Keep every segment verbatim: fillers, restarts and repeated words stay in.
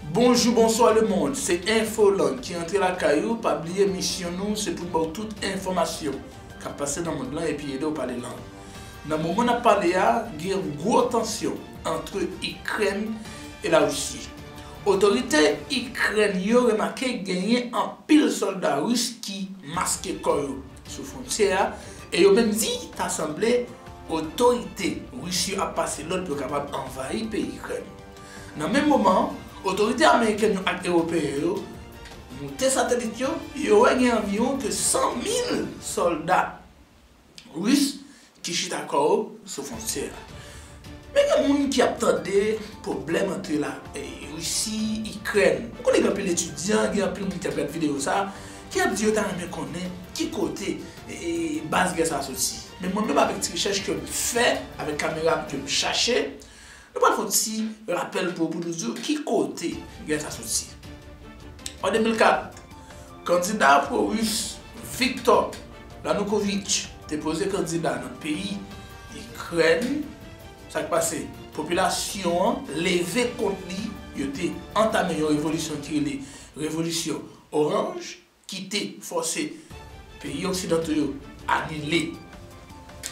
Bonjou, bonswa lemonn, se Enfolang ki antre lakay ou. Pa bliye misyon nou se pou n ba w tout enfòmasyon k ap pase nan mond lan epi ede w pale lang. Nan moman n ap pale a, gen gwo tansyon ant Ikrèn e Larisi. Otorite Ikrèn yo remake genyen anpil sòlda ris ki maske kò yo sou fwontyè a, e yo menm di ta sanble otorite ris yo ap pase lòd pou yo kapab anvayi peyi Ikrèn. Nan menm moman an, otorite ameriken yo ak ewopeyen yo moute satelit yo, yo wè gen anviwon ke san mil sòlda ris ki chita kò yo sou fwontyè a. Men gen moun ki ap tande pwoblèm ant la, e, Risi, Ikrèn. M konnen gen anpil etidyan, gen anpil moun ki ap gade videyo sa a, ki ap di yo ta renmen konnen ki kote, e, baz gè sa a soti. Men mwen menm avèk ti rechèch ke m fè, avèk kamera m ke m chache, nou pral fè yon ti rapèl pou, pou nou di w ki kote gè sa soti. An de mil kat, kandida pwo-ris Viktor Yanukovych te poze kandida nan peyi Ikrèn. Sa k pase? Popilasyon an leve kont li, yo te antame yon revolisyon ki rele Revolisyon Oranj, ki te fòse peyi oksidanto yo anile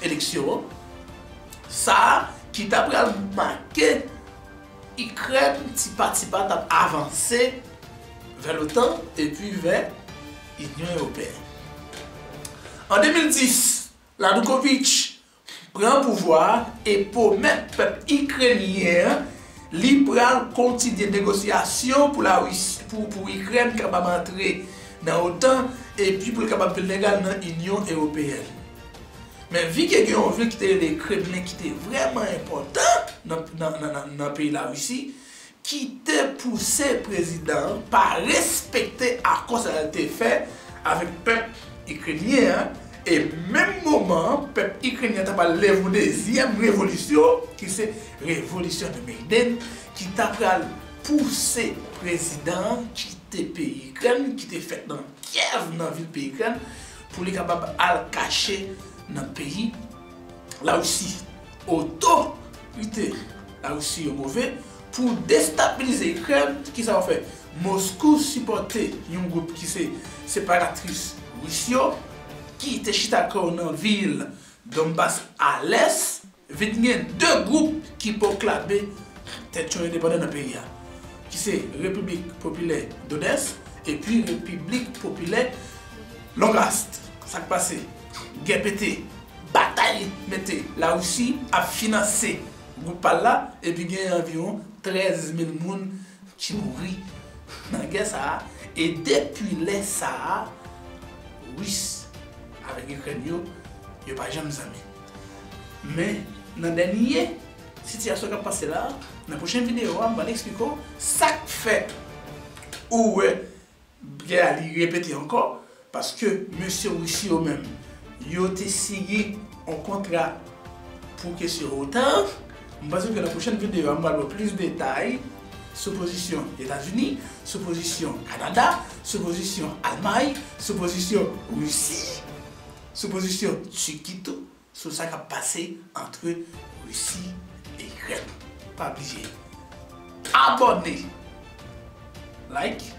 eleksyon an. Sa a ki ta pral make Ikrèn tipa tipa t ap avanse vè lotan epi vè Inyon Ewopeyèn. An de mil dis, Yanukovych pran pouvwa a e pwomèt pèp ikrenyen an li pral kontinye negosyasyon pou Larisi, pou, pou Ikrèn kapab antre nan otan epi pou l kapab vin legal nan Inyon Ewopeyèn. Men vi ke gen yon vil ki te rele Kremlin ki te vrèman enpòtan nan, nan, nan, nan, nan peyi Larisi, ki te pouse prezidan an pa respekte akò sa l te fè avèk pèp ikrenyen an, e menm moman an, pèp ikrenyen an ta pral leve yon dezyèm revolisyon, ki se revolisyon de Meydan, ki ta pral pouse prezidan an kite peyi Ikrèn, ki te fèt nan Kyèv, nan vil peyi Ikrèn, pou li kapab al kache nan peyi Larisi. Otorite Larisi yo move pou destabilize Ikrèn. Kisa yo fè? Moskou sipòte yon gwoup ki se separatris ris yo, ki te chita kò yo nan vil Donbas a lès. Vin gen de gwoup ki pwoklame tèt yo endepandan nan peyi a, ki se Repiblik Popilè Donetsk epi Repiblik Popilè Lugansk. Sa k pase? Gè pete, batay mete, Larisi ap finanse gwoup pa l la, epi gen anviwon trèz mil moun ki mouri nan gè sa a, e depi lè sa a, Ris avèk Ikrèn yo, yo pa janm zanmi. Men, nan dènye sitiyasyon k ap pase la, nan pwochen videyo a, m pral eksplike w sa k fè ou wè gè a li repete ankò, paske mesye Ris yo menm, yo te siyen yon kontra pou kesyon otan. M panse ke nan pwochen videyo a, m pral ba w plis detay sou pozisyon Etazini, sou pozisyon Kanada, sou pozisyon Almay, sou pozisyon Risi, sou pozisyon Tiki tou, sou sa k ap pase ant Risi e Ikrèn. Pa bliye abòne, like,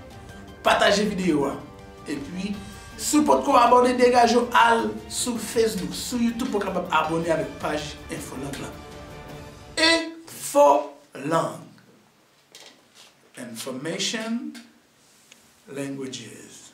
pataje videyo a. Epi, si w potko abòne, degaje w al sou Facebook, sou YouTube, pou w kapab abòne avèk paj Enfolang lan. Enfolang. Information, languages.